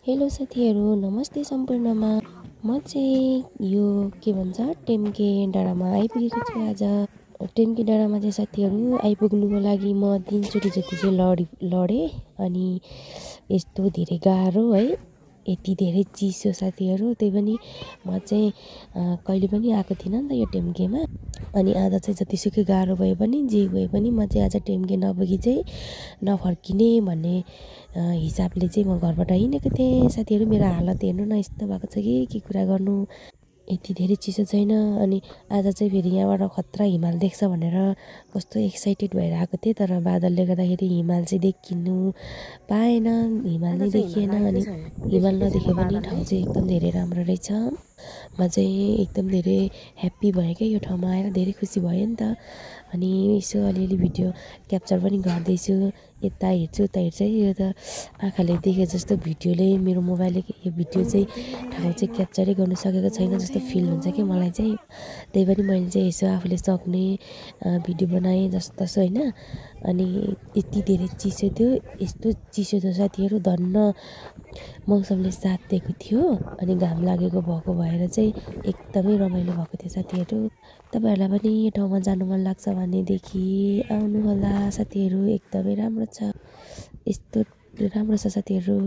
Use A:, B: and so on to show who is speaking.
A: Hello साथीहरू, नमस्ते सम्पूर्णमा। म चाहिँ यो के भन्छ टेम्के डाँडामा आइपुगेको छु आज। टेम्के डाँडामा चाहिँ साथीहरू आइपुग्नुको लागि म 3 चोटि जति चाहिँ लडेँ अनि यस्तो धेरै गाह्रो है, यति धेरै चिसो साथीहरू। त्यही पनि म चाहिँ कहिले पनि आएको थिइनँ नि त यो टेम्केमा। अनि आज चाहिँ जतिसुकै गाह्रो भए पनि जे भए पनि म चाहिँ आज टेम्के नपुगी चाहिँ नफर्किने भन्ने हिसाबले चाहिँ म घरबाट हिँडेको थिएँ। साथीहरू मेरो हालत हेर्नु न, यस्तो भएको छ कि के कुरा गर्नु, यति धेरै चिसो छैन। अनि आज चाहिँ फेरि यहाँबाट खतरा हिमाल देख्छ भनेर कस्तो एक्साइटेड भएर आएको थिएँ, तर बादलले गर्दाखेरि हिमाल चाहिँ देखिनु पाएन, हिमाल नै देखिएन। अनि हिमाल नदेखे पनि ठाउँ चाहिँ एकदम धेरै राम्रो रहेछ। म चाहिँ एकदम धेरै ह्याप्पी भएँ क्या यो ठाउँमा आएर, धेरै खुसी भयो नि त। अनि यसो अलिअलि भिडियो क्याप्चर पनि गर्दैछु, यता हेर्छु उता हेर्छु। यो त आँखाले देखे जस्तो भिडियोले, मेरो मोबाइलले यो भिडियो चाहिँ ठाउँ चाहिँ क्याप्चरै गर्नु सकेको छैन जस्तो फिल हुन्छ कि मलाई चाहिँ। त्यही पनि मैले चाहिँ यसो आफूले सक्ने भिडियो बनाएँ जस्तो होइन। अनि यति धेरै चिसो थियो, यस्तो चिसो थियो साथीहरू, धन्न मौसमले साथ दिएको थियो अनि घाम लागेको भएको भएर चाहिँ एकदमै रमाइलो भएको थियो साथीहरू। तपाईँहरूलाई पनि यो ठाउँमा जानु मन लाग्छ भनेदेखि आउनु होला साथीहरू, एकदमै राम्रो छ, यस्तो राम्रो छ साथीहरू।